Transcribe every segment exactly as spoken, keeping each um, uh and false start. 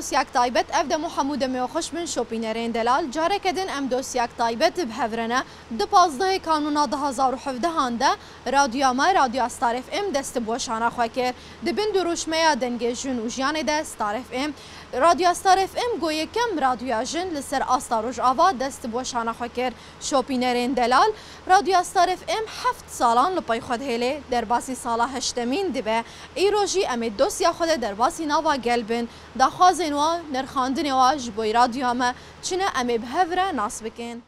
Dosyak taybet, ev dem û hemû demê we xweş bin şopînerên delal. Careke din em dosyak taybet bi hev re ne. Di pazdehê Kanûna du hazar û hevdehan de radyoya me, Radyoya Star F M dest bi weşana xwe kir. Di bin dirûşmeya Dengê Jin û Jiyanê de Star F M, Radyoya Star F M got yekem radyoya jin li ser asta Rojava dest bi weşana xwe kir. Şopînerên delal, Radyoya Star F M heft salan li pey xwe dihêlê, derbasî sala heştemîn dibe. Îro jî em ê dosya xwe de derbasî nava gel bin. Daxwazên we, nirxandinê we ji bo radyoya me çi ne, em ê bi hev re nas bikin.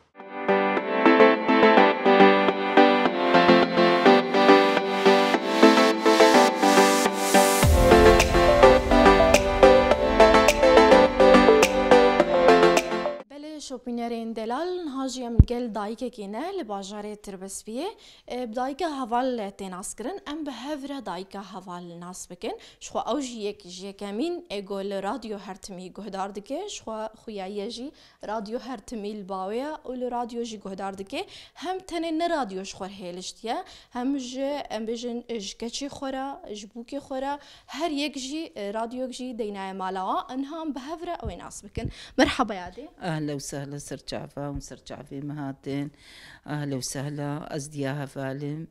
Belê şopînerên delal, niha jî em gel dayikekê ne li bajarê Tirbespiyê. E, bi dayika heval tê naskirin. Em bi hev re dayika heval nas bikin. Ji xwe ew jî yek ji yekemîn ê ku li radyo her timî guhdar dike. Ji xwe xuya ye jî radyo her timî li bawê ye û li radyo jî guhdar dike. Hem tenê ne radyo ji xwe hêliştiye, hem ji, em bêjin, ji keçê xwe re, ji bûkê xwe re, her yek jî, e, radyok jî deynaye mala wan. Niha em bi hev re ew ê nas bikin. Merhaba yadê. Ehle û sehle, serçava û serçavê me hatin. Ehle û sehla, ez diya hevalim.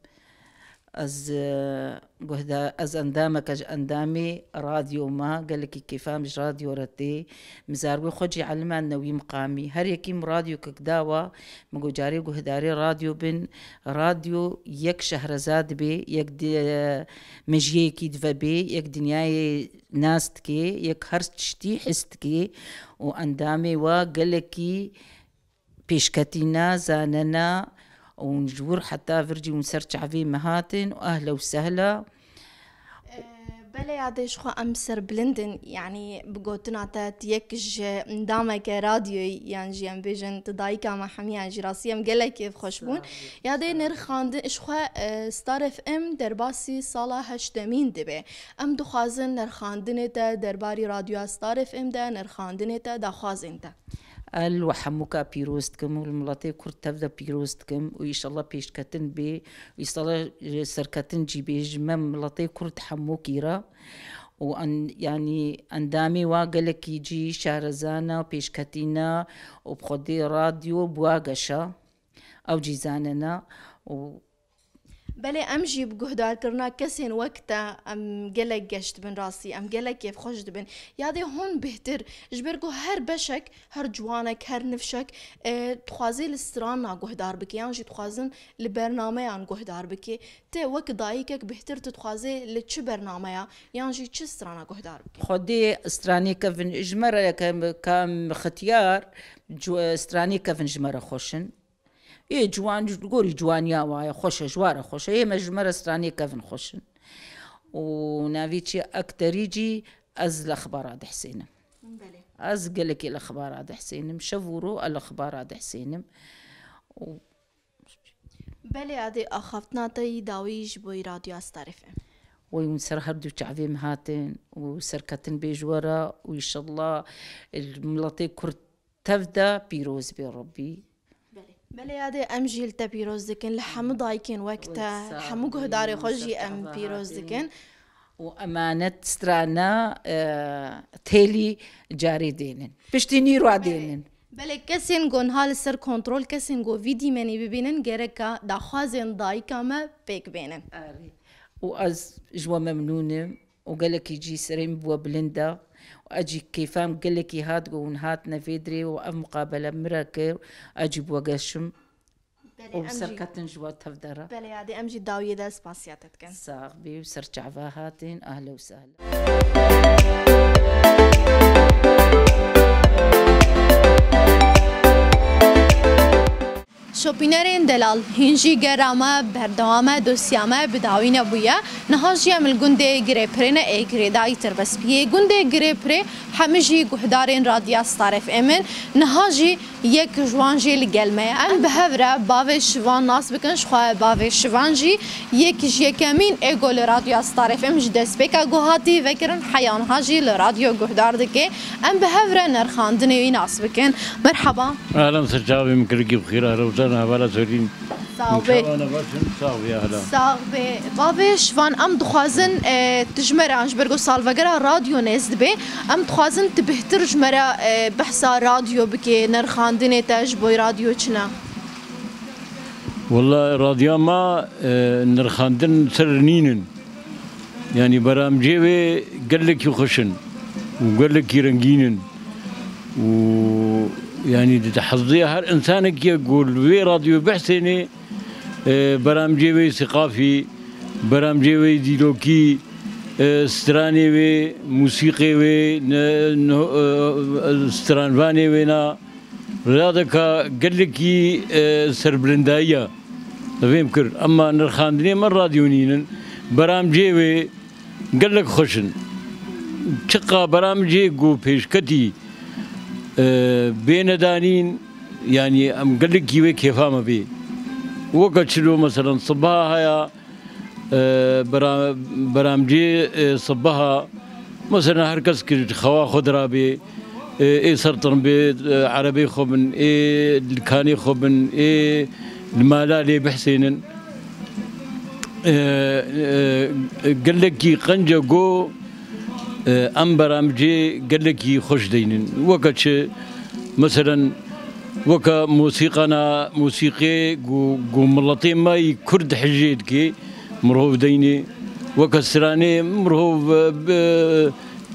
Ez, e, guhda-, ez endameke ji endamê radyo me, gelekî kêfa min ji radyo re tê. Min zarokê xwe jî elime newî miqamî. Her yekî min radyokek dawa, min got carê guhdarê radyo bin. Radyo yek şehreza dibê, yek di-, mejiyekî dive bê, yek dinyayê nas dikê, yek her tiştî his dikê û endamê we gelekî pêşketîna, zanena û ji wir heta vir jî hûn ser çavê me hatin û ehla û sehla. Belê yadê ji xwe em serbilind in, yanî bi gotina te tu yek ji endameke radyoyî yan jî em bêjin tu dayika me hemiyan jî rastî em gelek kêfxweş bûn. Sağ ol. Yadê nirxandin ji xwe, e, Star F M derbasî sala heştemîn dibe. Em dixwazin nirxandinê te derbarî radyoya Star F M de nirxandinê te daxwazên te. El we hemûka pîroz dikim û li miletê Kurd tev de pîroz dikim û îşallah pêşketin bê û îşallah, e, serketin jî bê ji me miletê Kurd hemûkî re û en-, yanî endamê wa gelekî cî şarezana û pêşketîna û bi xwedê radyo bi wa geşa ew cî zanena û Belê, em jî bi guhdarkirina kesên wek te, em gelek geş dibin rastî, em gelek kêfxweş dibin. Yadê hûn bêhtir, ji ber ku her beşek, her ciwanek, her nifşek, e, dixwazê li strana guhdar bike, yan jî dixwazin li bernameyan guhdar bike. Te wek dayikek bêhtir tu dixwazê li çi bernameya, yan jî çi strana guhdar bike? Xwedê stranê kevin ji me re, ke, ka em xitiyar, cu-, stranê kevin ji me re xweş in. Ê ciwan ji gorî ciwaniya wa ye, xweş e, ji wa re xweş e. Ê me ji me re stranê kevin xweş in. Û navê çi ye, ekterî cî ez li exbara dihsênim. Belê. Ez gelekê li exbara dihsênim. Şev û ro ez li exbara dihsênim. Û Belê, adê axaftina te yî dawî ji bo radyoya Star F M. Wey hûn ser her du çavê min hatin û serketin bê ji we re û înşallah miletê Kurd tev de pîroz bê Rebbî. Belê. Belê yadê em jî li te pîroz dikin, li hemû dayikên wek te, sağ hemû guhdarê xwe jî em pîroz dikin. Û emanet strana, e, têlî carê dênin. Piştî nîro dênin. Belê kesên ku niha li ser kontrol, kesên ku vî dîmenî bibînin, gereka daxwazên dayika me pêk bênin. Erê. Û ez ji we memnûn im. û gelekî cî serê min bûye bilind e û ez jî kêfa min gelekî hat ku hûn hatine vê dirê û ev muqabele min re kir, ez jî bûye geşim. Belê, û em jî serketin ji we tev de re. Belê, yadê em jî dawiyê de spasiya te dikin. Sax bî û ser çava hatin, ahla û sahla. Şopînerên delal, hîn jî gera me berdewam e, dosya me bi dawî nebûye. Niha jî em li gundê Girêpirê ne, ê girêdayî Tirbespiyê. Gundê Girêpirê hemî jî guhdarên Radya Star F M in. Niha jî yek ji wan jî li gel me ye. Em bi hev re bavê Şivan nas bikin. Ji xwe bavê Şivan jî yek ji yekemîn ê ku li Radya Star F M ji destpêka ku hatî vekirin heya niha jî li radyo guhdar dike. Em bi hev re nirxandinê wî nas bikin. Merhaba. Ahlan, ser çavê min, kirikî bi xêr, ahla û sahla. Hevala Zerîn. Sax bê. Çawa ne baş in? Sax bê, hela. Sax bê. Bavê Şivan, em dixwazin, e, tu ji me re, ji ber ku salvegera radyo nêz dibe, em dixwazin tu bêhtir ji me re, e, behsa radyo bike, nirxandinê te ji bo radyo çi ne? Wela radya me, e, nirxandin ser nînin. Yanî beramcê wê gelekî xweş in û gelekî rengîn in û yanî di hezdiya her insanekî ye ku li vê radyo behsênê, e, beramcê wê sîqafî, beramcê wê dîlokî, e, stranê wê, musîqê wê, ne, ne, e, stranvanê wê na, Radeka gelekî, e, serbilindayî ya. Vêm kir. Ema nirxandinê me radyo nînin. Beramcê wê gelek xweş in. Çiqa beramcê ku pêşketî, e, bêne danîn, yanî em gelekî wê kêfa me bê. Weke çilo, meselen, sibaha haya, E, bera-, beramcê, e, sibaha, mesela her kes ki xewa xwe dirabê, e, ê ser tinbê, e, erebê xwe bin, ê li kanê xwe bin, ê li mala lê bihsênin. E, e, gelekî qenc e ku, e, em beramcê gelekî xweş deynin. Weke çi, meselen, weke mosîqana, mosîqê ku, ku miletê me yî kurd hijê dike, mirov deynê, weke stranê mirov, e, bi,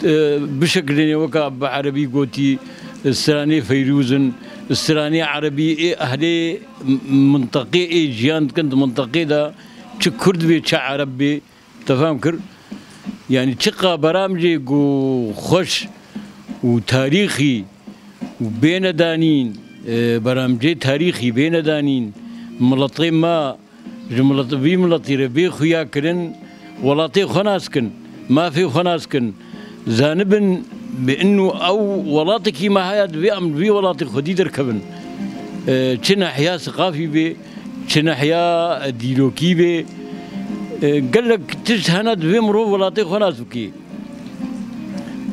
e, bişeklênê, weke bi erebî gotî, stranê Feyrûz in, stranê erebî ê ehlê minteqê ê jiyan dikin di minteqê de, çi kurd bê, çi ereb bê, te fam kir? Yanî çiqa beramcê ku xweş û tarîxî û bêne danîn, e, beramcê tarîxî bêne danîn, miletê me, Ji milet, vî miletî re bê xuya kirin, welatê xwe nas kin, mafê xwe nas kin. Zanibin bi inu ew welatekî me haya, divê em li vî welatê xwedî derkevin. E, çi nehiya siqafî bê, çi nehiya dîlokî bê. E, gelek tişt hene divê mirov welatê xwe nas bikê.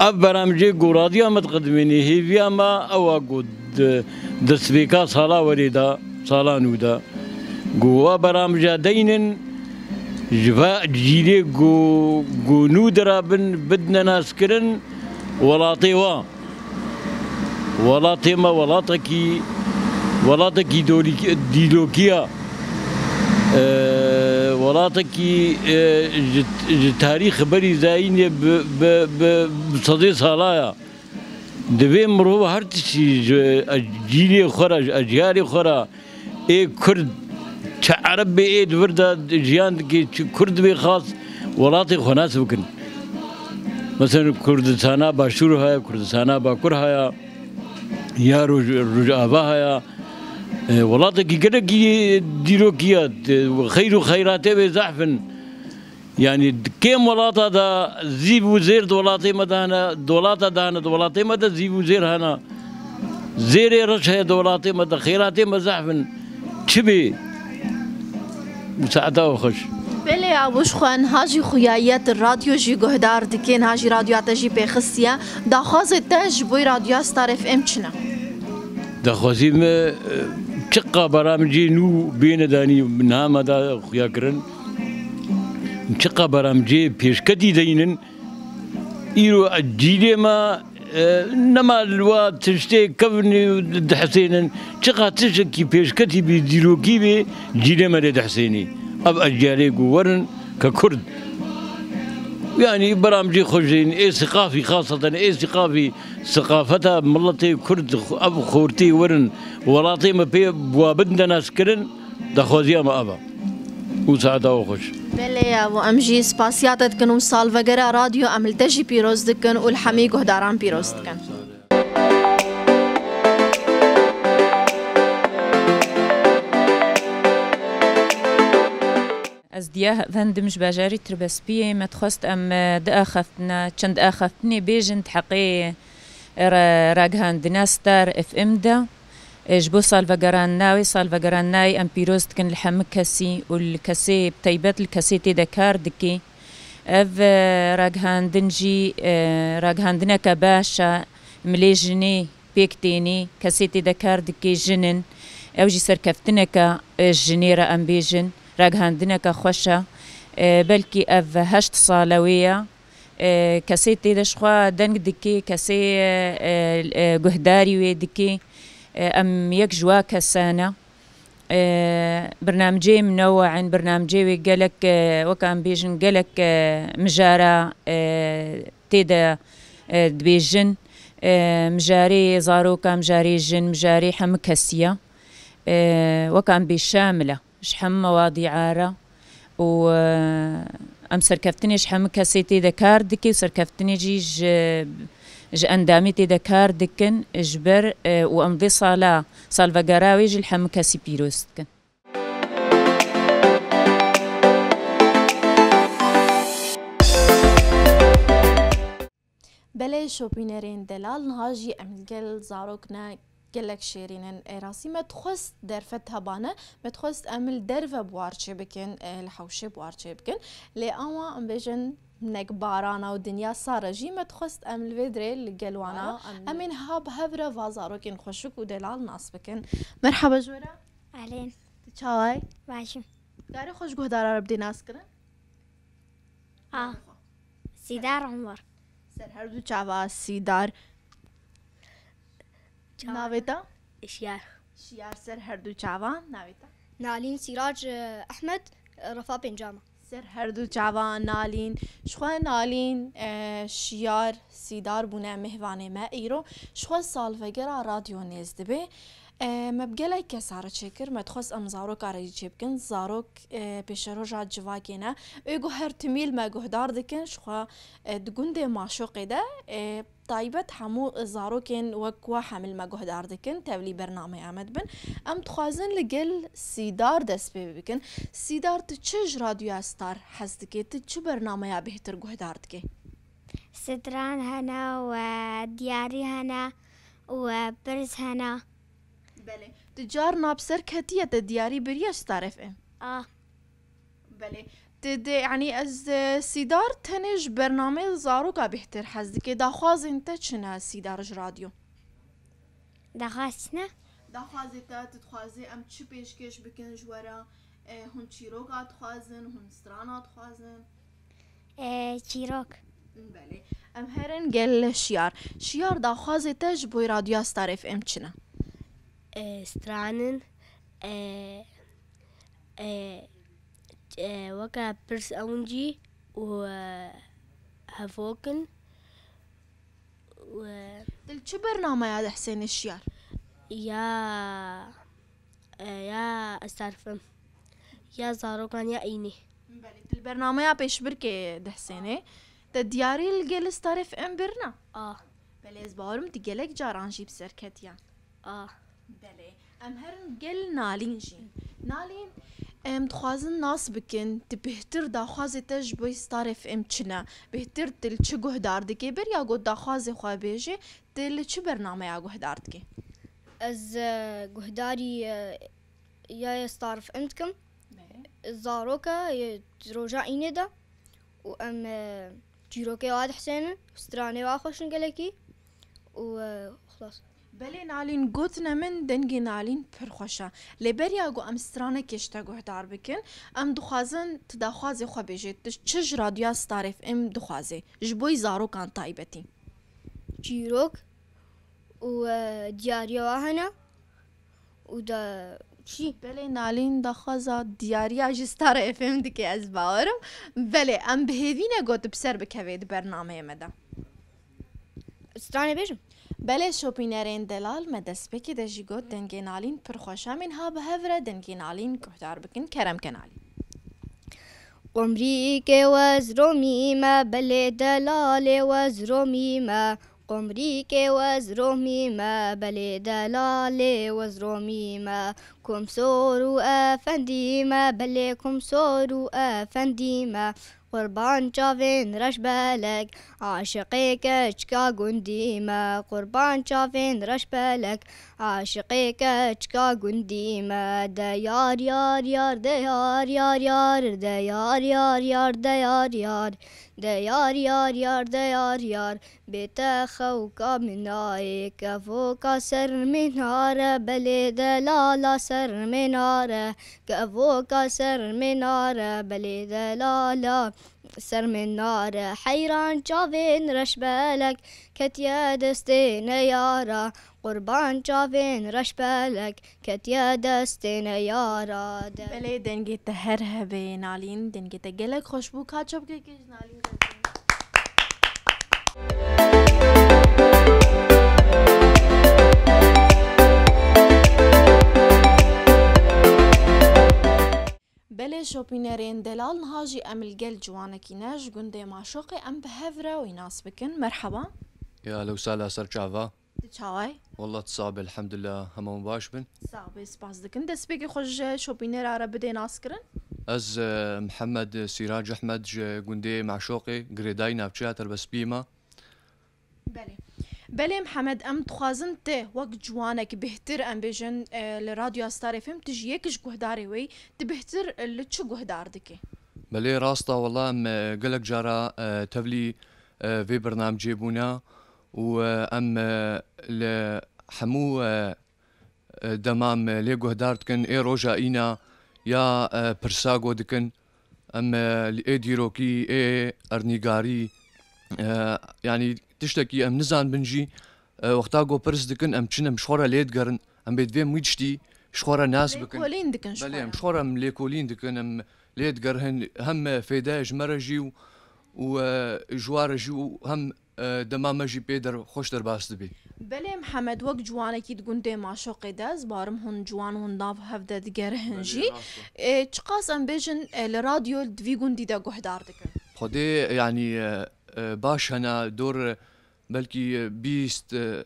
Ev beramcê ku radiya me diqedimênê hêviya me ew a ku di destpêka sala werê de, sala nû de, ku wa beramca deynin, ji va cîlê ku, ku nû dirabin bidine naskirin welatê wa. Welatê me welatekî, welatekî dolî-, dîlokî ya. E, welatekî, e, ji, ji tarîx berî zayînê bi, bi, bi, bi sedê sala ya. Divê mirov her tiştî ji cîlê xwe re, ji ecyarê xwe re, ê Kurd, çi Ereb bê ê di vir de jiyan dike, çi Kurd bê xas, welatê xwe nas bikin. Mesela Kurdistana Başûr haya, Kurdistana Bakur haya, ya Roj-, Rojava haya. E, welatekî gelekî dîrokî ya, xeyr û xeyratê wê zehf in. Yanî di kêm welata de zîv û zêr di welatê me de hene, di welata de hene, di welatê me de zîv û zêr hene. Zêrê reş heye di welatê me de, xêratê me zehf in. Çi bê? Saeta we xweş. Belê ya, wişxwe, niha jî xuyayiye tu radyo jî guhdar dikê, niha jî radyoya te jî pêxistiye. Daxwazê te ji bo radyoya Star F M çi ne? Daxwazî me, e, çiqa beramcê nû bêne danî, niha me da xuya kirin. Çiqa beramcê pêşketî deynin, îro cîlê me, e, nema li wa tiştê kevnî dihesênin. Çiqa tiştekî pêşketî bî, dîrokî bî, cîlê me lê dihesênî. Ev ecyalê ku werin ke Kurd. Yanî beramcê xwe jîn, ê siqafî, xaseten ê siqafî, siqafeta miletê Kurd, ev xortê werin, welatê me pê bi wa bidine naskirin. Daxwaziya me ev e. Û saeta we xweş. Belê ya, û em jî spasiya te dikin û salvegera radyo em li te jî pîroz dikin û li hemî guhdaran pîroz dikin. Ez Diya Vendim ji bajarî Tirbespiyê. Me dixwest em, e, diaxeftine, çend axeftinê bêjin di heqê, e, re-, ragihandina Star F M de. E, ji bo salvegerandina wê, salvegerandina wê em pîroz dikin li hemû kesî û li kesê, bi taybet li kesê tê de kar dikê. Ev, e, ragihandin jî, e, ragihandineke baş e, milê jinê pêk tênê, kesê tê de kar dikê jin in. Ew jî serkeftineke, e, jinê re em bêjin, ragihandineke xweş e. E, belkî ev heşt sale wê ye. E, kesê tê de ji xwe deng dikê, kesê, e, e, guhdarî wê dikê. E, em yek ji wa kese ne. E, birnamcê minowe in, birnamcê wê gelek, e, wek em bêjin, gelek, e, mijara, e, tê de, e, dibêjin. E, mijarê zaroka, mijarê jin, mijarê hemû kesî ye. E, wek em bê şamil e. Ji hemû mewadî re û, e, em serkeftinê ji hemû kesê tê de kar dike û serkeftinê jî ji, ji endamê tê de kar dikin ji ber, e, û em vê sala salvegera wê jî li hemû kesî pîroz dikin. Belê şopînerên delal, niha jî em li gel zarok ne gelek şêrîn in. Ê rastî me dixwest derfet hebane, me dixwest em li derve bi war çêbikin, e, li hewşê bi war çêbikin. Lê awa em bêjin hinek barana û dinya sar e jî, me dixwest em li vê dirê li gel wana. Em ê niha bi hev re va zarokên xweşik û delal nas bikin. Merhaba ji we re. Ehlên. Tu çawa yî? Baş im. Karê xwe ji guhdara re bidê nas kirin? A. Sîdar Umar. Ser her du çava Sîdar. Çawa? Navê te? Şiyar. Şiyar ser her du çava. Navê te? Nalîn Sîrac, e, Ehmed, e, Refa Pêncama. Ser her du çava Nalîn. Ji xwe Nalîn, e, Şiyar, Sîdar bûne mêvanê me îro. Ji xwe salvegera radyo nêz dibe. E, me bi gelek kesa re çêkir, me dixwest em zaroka re jî çêbikin. Zarok, e, pêşeroja civakê ne. Ê ku her timî li me guhdar dikin, ji xwe, e, di gundê Maşoqê de, e, taybet hemû zarokên wek we hemî li me guhdar dikin, tevlî bernameya me dibin. Em dixwazin li gel Sîdar dest pê bikin. Sîdar, tu çi ji Radyoya Star hez dikê? Tu çi bernameya bêhtir guhdar dikê? Stran hene û diyarî hene û pirs hene. Belê. Tu carna bi ser ketiye te diyarî biriye ji Star F M? A. Belê. Tu dê, yanî ez, e, Sîdar tenê ji bernameyê zaroka bêhtir hez dike. Daxwazên te çi ne Sîdar ji radyo? Daxwaz çi ne? Daxwazê te, tu dixwazî em çi pêşkêş bikin ji we re? E, hûn çîroka dixwazin, hûn strana dixwazin? E, çîrok. Belê. Em herin gel Şiyar. Şiyar, daxwazê te ji bo Radyoya Star F M çi ne? E, stranin, e, e, e, weke pirs ewincî û, e, hevokin û, e, Tu li çi bernameya dihsênî Şiyar? Ya, e, ya Star F M. Ya zarokan ya înî. Belê, tu li bernameya pêşbirkê dihsênê. Te diyarî li gel Star F M birna? A. Belê, ez bawerim tu gelek caran jî bi ser ketiyan. A. Belê. Em herin gel Nalîn jî. Nalîn, em dixwazin nas bikin, tu bêhtir daxwazê te ji bo Star F M çi ne? Bêhtir tu li çi guhdar dikê? Beriya ku daxwazê xwe bêjê, tu li çi bernameya guhdar dikê? Ez, e, guhdarî, e, ya Star F M dikim. Belê. Zaroka, e, roja înê de û em, e, çîrokê wa dihsênin, stranê wa xweş in gelekî û, e, xilas. Belê Nalîn, gotine min dengê Nalîn pir xweş e. Lê beriya ku em stranekê ji te guhdar bikin, em dixwazin tu daxwazê xwe bêjê. Tu çi ji Radyoya Star F M dixwazê? Ji bo zarokan taybetî. Çîrok û, e, diyariya wa hene û da çi? Belê Nalîn daxwaza diyariya ji Star F M dike, ez bawerim. Belê, em bi hêvî ne ku tu bi ser bikevê di bernameyê me de. Stranê bêjim? Belê şopînerên delal, me destpêkê de jî got dengê Nalîn pir xweş e. Em ê niha bi hev re dengê Nalîn guhdar bikin. Kerem ke Nalîn. Qumrîkê wezromî me, belê delalê wezromî me. Qumrîkê wezromî me, belê delalê wezromî me. Komsor û efendî me, belê komsor û efendî me. Qurban çavên reşbelek, aşiqê keçika gundî me. Qurban çavên reşbelek, aşiqê keçika gundî me. De yar, yar, yar, de yar, yar, yar, de yar, yar, yar, de yar, yar. De yar yar yar de yar yar, bê te xewka min nayê, kevoka ser min nare, belê delala ser min nare, kevoka ser min nare, belê delala ser min nare. Heyran çavên reşbelek ketiye destê neyara, qurban çavên reşbelek ketiye destê neyara de. Belê, dengê te her hebe Nalîn, dengê te gelek xweş bû. Ka çapkekê ji Nalîn re. Belê şopînerên delal, niha jî em li gel ciwanekî ne ji gundê Maşoqê, em bi hev re wî nas bikin. Merheba. Ya, lewsa la ser çava. Tu çawa yî? Wallah, tu sax be, elhamdulillah, hema hûn baş bin. Sax be, spas dikin. Destpêkê xwe ji şopînera re bidê naskirin. Ez, e, Mihemed Sîrac Ehmed, ji gundê Maşoqê, girêdayî navçeya Terbespiyê me. Belê. Belê Mihemed, em dixwazin te wek ciwanek bêhtir, em bêjin, e, li Radyoya Starê Fêm, tu ji yek ji guhdarê wê yî, tu bêhtir, e, li çi guhdar dikî? Belê, rast e, wallah, em, e, gelek cara, e, tevlî, e, vê bernamecê bûne û, e, em, e, li hemû, e, e, dema em, e, lê guhdar dikin, ê roja îna ya, e, pirsa go dikin, em, e, li ê dîrokî, ê erdnîgarî, e, yanî tiştekî em nizanibin jî, e, wexta go pirs dikin, em çin, em ji xwe re lê digerin, em bê divê em wî tiştî ji xwe re nas bikin. Lêkolîn dikin ji xwe re. Belê, em ji xwe re em lêkolîn dikin, em lê digerin, hem, e, fêde ye ji me re jî û, û, e, ji wa re jî û hem e, dema me jî pê der xweş derbas dibî. Belê Mihemed, wek ciwanekî di gundê Maşoqê de, ez barim hûn ciwan hûn nav hev de digerihin jî. Belê, rast e. E, çiqas em bêjin, e, li radyo di vî gundî de guhdar dikin? Xwedê, yanî, e, e, baş hene dor, e, belkî, e, bîst, e,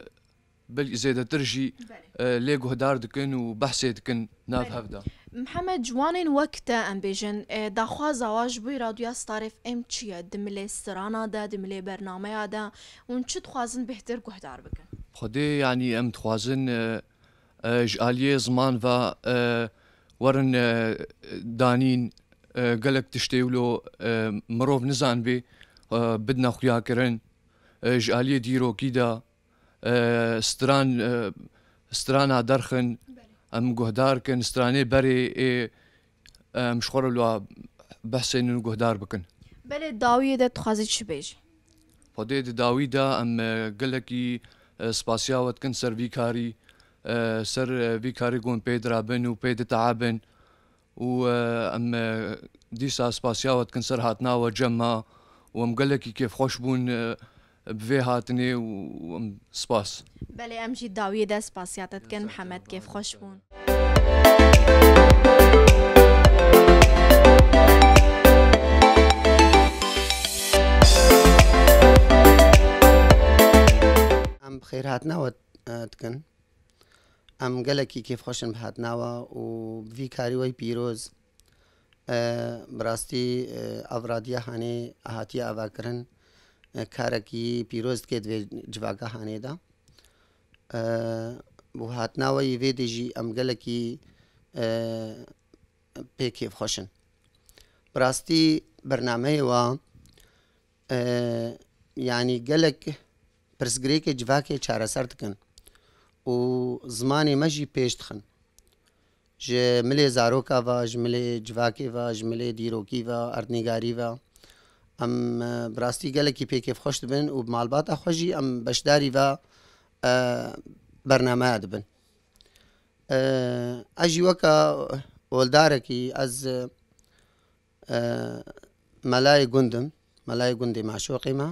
belkî zêdetir jî, Belê. e, lê guhdar dikin û behsê dikin nav Belê. hev de. Mihemed, ciwanên wek te, em bêjin, e, daxwaza wa ji bo Radyoya Starê F M çi ye? Di milê strana de, di milê bernameya de, hûn çi dixwazin bêhtir guhdar bikin? Xwedê, yanî em dixwazin, e, e, ji aliyê ziman ve, e, werin, e, danîn, e, gelek tiştê wilo, e, mirov nizanibê, e, bidine xuyakirin, e, ji aliyê dîrokî de, e, stran, e, strana derxin, Belê. em guhdar kin, stranê berê ê, em ji xwe re li wa behsênin û guhdar bikin. Belê, dawiyê de dixwazî çi bêjî? Xwedê di dawî de em, e, gelekî, e, spasiya we dikin ser vî karî, e, ser, e, vî karî ku hûn pê dirabin û pê diteabin. û, e, em, e, dîsa spasiya we dikin ser hatina we cem me û em gelekî kêfxweş bûn, e, bi vê hatinê û em spas. Belê, em jî dawiyê de spasiya te dikin, Mihemed, kêfxweş bûn. Em bi xêrhatina we, e, dikin. Em gelekî kêfxweş in bi hatina we û bi vî karî we yî pîroz. E, bi rastî, e, ev radiya hanê hatiye avakirin, e, karekî pîroz dike di vê civaka hanê de. E, bi hatina we yî vê dê jî em gelekî, e, pê kêfxweş in. Bi rastî bernameyê we, e, yanî gelek pirsgirêkê civakê çareser dikin û zimanê me jî pêş dixin. Ji milê zaroka ve, ji milê civakê ve, ji milê dîrokî ve, erdnîgarî ve. Em, e, bi rastî gelekî pê kêfxweş dibin û bi malbata xwe jî em beşdarî ve, e, bernameya dibin. E, ez jî weke oldarekî, ez, e, melayê gund im, melayê gundê Maşoqê me.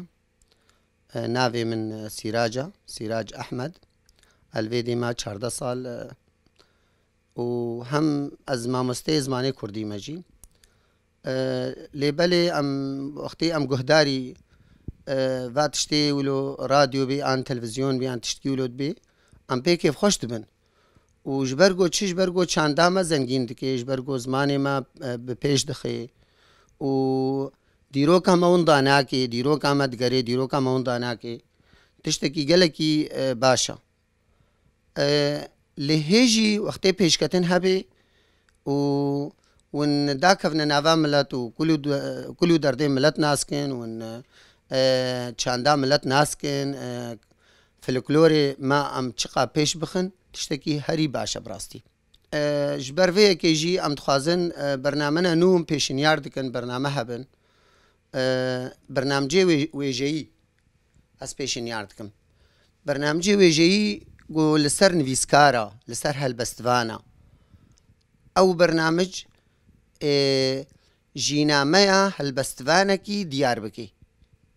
E, navê min, e, Sîrac e, Sîrac Ehmed. Ez li vê dê me çardeh sal, e, û hem ez mamosteyê zimanê kurdî me jî. E, lê belê em, wextê em guhdarî, e, va tiştê wilo radyo bê, an televizyon bê, an tiştkî wilo dibê, em pê kêfxweş dibin. Û ji ber ku çi, ji ber ku çanda me zengîn dike, ji ber ku zimanê me, e, bi pêş dixe û dîroka me winda nake, dîroka me digerê, dîroka me winda nake. Tiştekî gelekî, e, baş e. E, lê hê jî wextê pêşketin hebe û Win dakevne nava milet û kul û de-, kul û derdê milet nas kin, win, e, çanda milet nas kin, e, folklorê me em çiqa pêş bixin, tiştekî herî baş e bi rastî. E, ji ber vê yekê jî em dixwazin, e, bernamena nû pêşinyar dikin, bername hebin. E, bernamcê wê-, wêjeyî ez pêşinyar dikim. Bernamcê wêjeyî ku li ser nivîskara, li ser helbestvana. Ew bernamic, e, jînameya helbestvanekî diyar bike.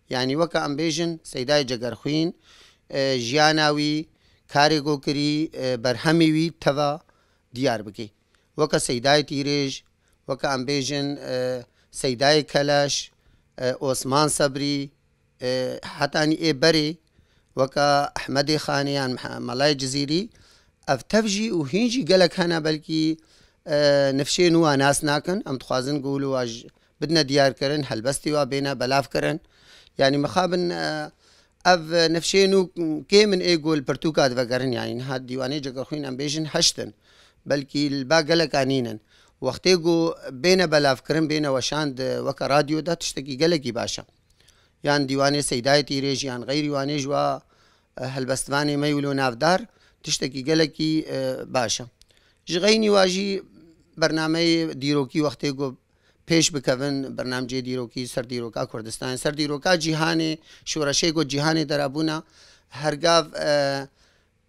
Yanî weke em bêjin Seydayê Cegerxwîn, e, jiyana wî, karê ku kirî, e, berhemê wî teva diyar bike. Weke Seydayê Tîrêj, weke em bêjin, e, Seydayê Keleş, e, Osman Sebrî, e, hetanî ê berê, weke Ehmedê Xanê yan Meh-, Melayê Cizîrî, ev tev jî û hîn jî gelek hene, belkî, e, nifşê nû wa nas nakin. Em dixwazin ku wilo wa ji bidine diyarkirin, helbestê wa bêne belavkirin. Yanî mixabin, e, ev nifşê nû kêm in ê ku li pirtûka divegerin, yanî niha dîwanê Cegerxwîn em bêjin heşt in. Belkî li ba geleka nîn in. Wextê ku bêne belavkirin, bêne weşand, e, weke radyo de tiştekî gelekî baş e. Yan dîwanê Seydayê Tîrêj yan xeyrî wanê ji wa, e, helbestvanê me wilo navdar tiştekî gelekî, e, baş e. Ji xeynî wa jî bernameyê dîrokî wextê ku pêş bikevin, bernamcê dîrokî ser dîroka Kurdistanê, ser dîroka cîhanê, şoreşê ku cîhanê derabûna, hergav, e,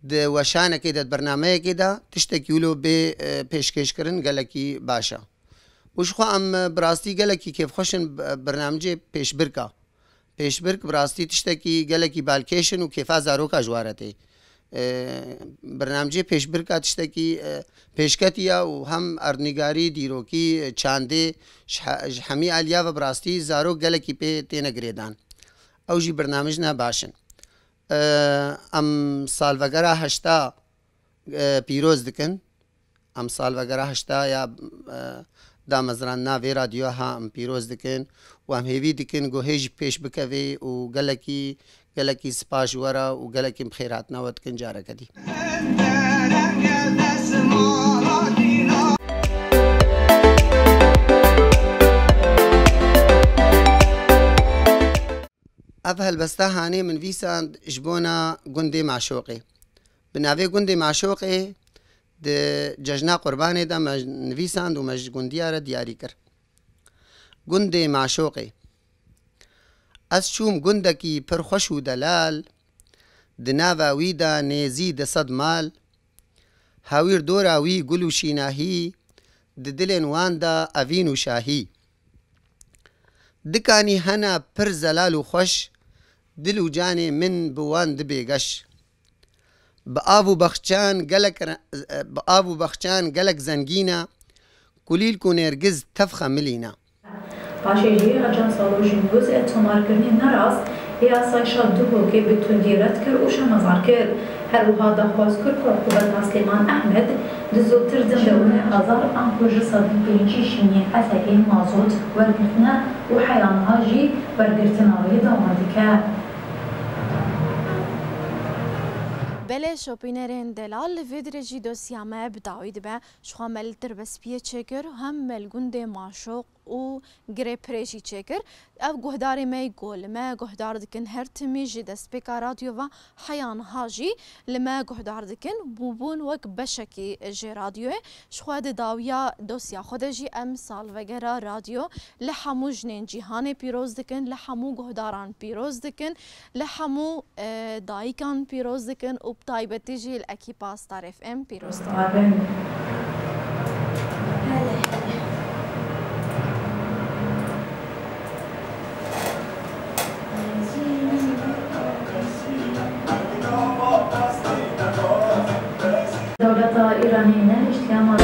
di weşanekê de, di bernameyekê de tiştekî wilo bê, e, pêşkêşkirin gelekî baş e. Û ji xwe em, e, bi rastî gelekî kêfxweş in, e, bernamcê pêşbirka. Pêşbirk bi rastî tiştekî gelekî balkêş in û kêfa zaroka ji wa re tê. E, bernamcê pêşbirka tiştekî, e, pêşketî ye û hem erdnîgarî, dîrokî, e, çandê ji he-, ji hemî aliya ve bi rastî zarok gelekî pê têne girêdan. Ew jî bernamij ne baş in. E, em salvegera heşta, e, pîroz dikin. Em salvegera heşta ya, e, damezrandina vê radyoya ha em pîroz dikin û em hêvî dikin ku hê jî pêş bikevê û gelekî, gelekî spas ji we re û gelekî bi xêr hatina we dikin careke dî. Ev helbesta hanê min vîsand ji bona gundê Maşoqê. Bi navê gundê Maşoqê di cejna Qurbanê de me nivîsand û me ji gundiya re diyarî kir. Gundê Maşoqê. Ez çûm gundekî pir xweş û delal, di nava wî de nêzî du sed mal, hawîr dora wî gul û şînahî, di dilên wan de evîn û şahî. Dikanî hene pir zelal û xweş, dil û canê min bi wan dibê geş. Bi av û bexçan gelek re-, bi av û bexçan gelek zengîn e, kulîlk û nêrgiz tev xemilî ne. Paşê jî Ajansa Rojî News tomarkirinê nerast ê asayişa Duhokê bi tundî red kir û şermezar kir. Her wiha daxwaz kir ku hikûmeta Silêman Ehmed di zûtir demdewrînê azar anku ji sedî pêncî şînê hesabê mazot wergirtine û heya niha jî wergirtina wê dewam dike. Belê şopînerên delal, li vê dirê jî dosya me bi dawî dibe. Ji xwe me li Tirbespiyê çêkir, hem me li gundê Maşoq û Girê Pirê jî çêkir. Ev guhdarê me yî ku li me guhdar dikin her timî ji destpêka radyo ve heya niha jî li me guhdar dikin, bûbûn wek beşekî ji radyoyê. Ji xwe di dawiya dosya xwe de jî em salvegera radyo li hemû jinên cîhanê pîroz dikin, li hemû guhdaran pîroz dikin, li hemû, e, dayikan pîroz dikin û bi taybetî jî li ekîpa Star F M pîroz dikin. Dewleta Îranê nehiştiye ma